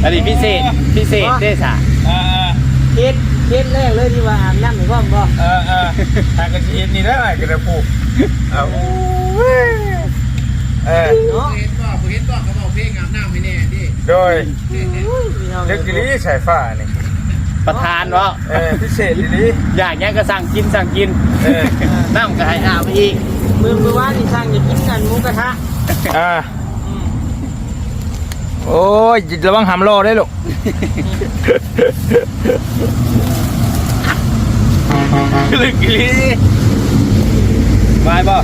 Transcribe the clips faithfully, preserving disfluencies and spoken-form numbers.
อันนี้พิเศษ พิเศษเด้สะ อ่า เคส เคสแรกเลยที่ว่าอาบน้ำให้พร้อมบ่ เออเออ หากะสิเฮ็ดนี่ได้อ้ายกะได้ผูก เอา เออ เนาะ เห็นบ่ บ่เห็นบ่ เขาบอกเพลงอาบน้ำให้แน่ดิ โดย อุ้ยพี่น้อง เลือกอีหลีสายฟ้านี่ ประธานเนาะ เออ พิเศษอีหลี อยากหยังก็สั่งกิน สั่งกิน เออ น้ำก็ให้อาบอีก มื้อ มื้อวานนี่สั่งอยากกินกันหมูกระทะ อ่า อืม โอ้ย ระวังหำรอได้ลูก ลึกอีหลี วายบ่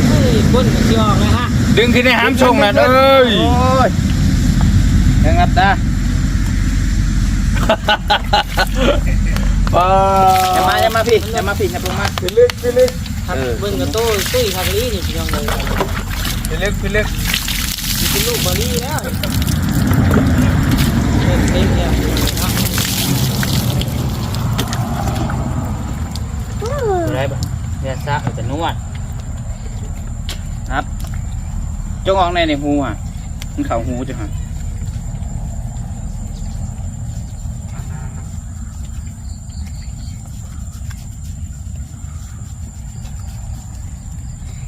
เฮ้ย ก้นมันสิออกแล้วฮะ ดึงขึ้นในหำชงนั่น เอ้ย โอ้ย ยังงับตา ว้า อย่ามา อย่ามาพี่ อย่ามาพี่ อย่าลงมา พี่ลึก พี่ลึก ครับ เออ เบิ่งกระโต้ตุ้ยคักอีหลีนี่พี่น้องเอ้ย พี่ลึก พี่ลึก สิเป็นลูกบาลีแล้ว เล่นเต็มเนี่ยเนาะ อะไรบ่ เนี่ยซะ เอาแต่นวด ครับ จงออกใน ในหูอ่ะ มันเข้าหูจ้ะฮะ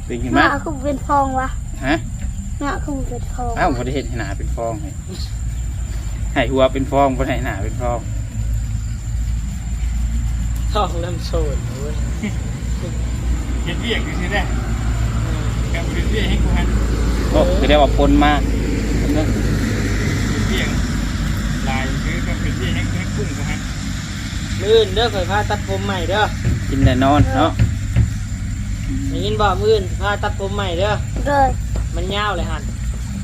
เป็นไง หน้า มา คือเป็นฟองวะ ฮะ หน้าคือเป็นฟอง อ้าว บ่ได้เฮ็ดให้หน้าเป็นฟองให้ ให้หัวเป็นฟอง บ่ได้ให้หน้าเป็นฟอง ท้องเริ่มโซนเว้ย เฮ็ดเวียกอยู่ซื่อเด้ อืม การเฮ็ดเวียกให้กูหัน โอ้ คือได้ว่าปนมา เฮ็ดเวียกหลาย คือการเฮ็ดเวียกให้กูหัน มื้ออื่นเด้อ ข้อยพาตัดผมใหม่เด้อ กินแต่นอนเนาะ ได้ยินบ่ มื้ออื่นพาตัดผมใหม่เด้อ โดย มันยาวเลยหั่น